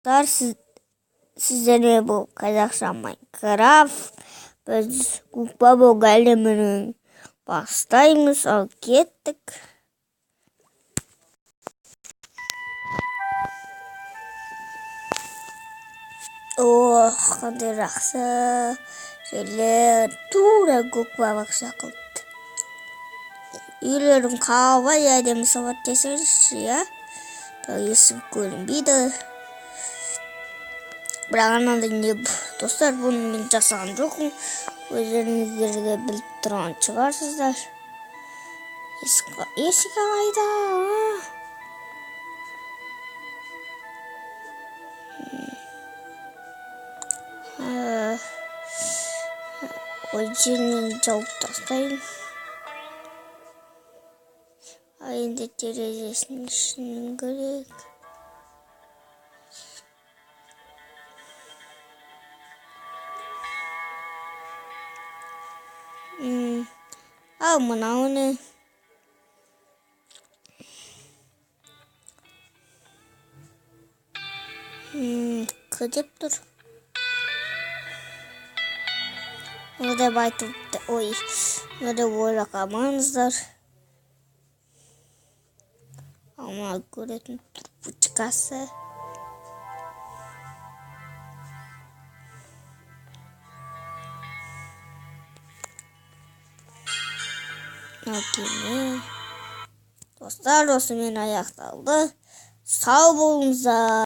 Достар, сіздермен бұл қазақша Майнкрафт. Біз Губка Боб әлемінен бастаймыз. Ал кеттік. Ох, қандай жақсы жерлер. Тура Губка Боб секілді. Үйлерін қалай әдемі салады десеңізші, иә? Бірақ есік көрінбейді. Бірақ анандай не, достар, бұны мен жасаған жоқпын. Өздеріңіздер де біліп тұрған шығарсыздар. Есік қайда? Ой, жерінен жауып тастайын. Ал енді терезесінің ішінен керек. Ал мынау не? К деп тұр. Мұны деп айтып, ой, мұны деп ойлап қалмаңыздар. Ал мына көретін трубочкасы. Мынау кеме. Достар, осымен аяқталды. Сау болыңыздар.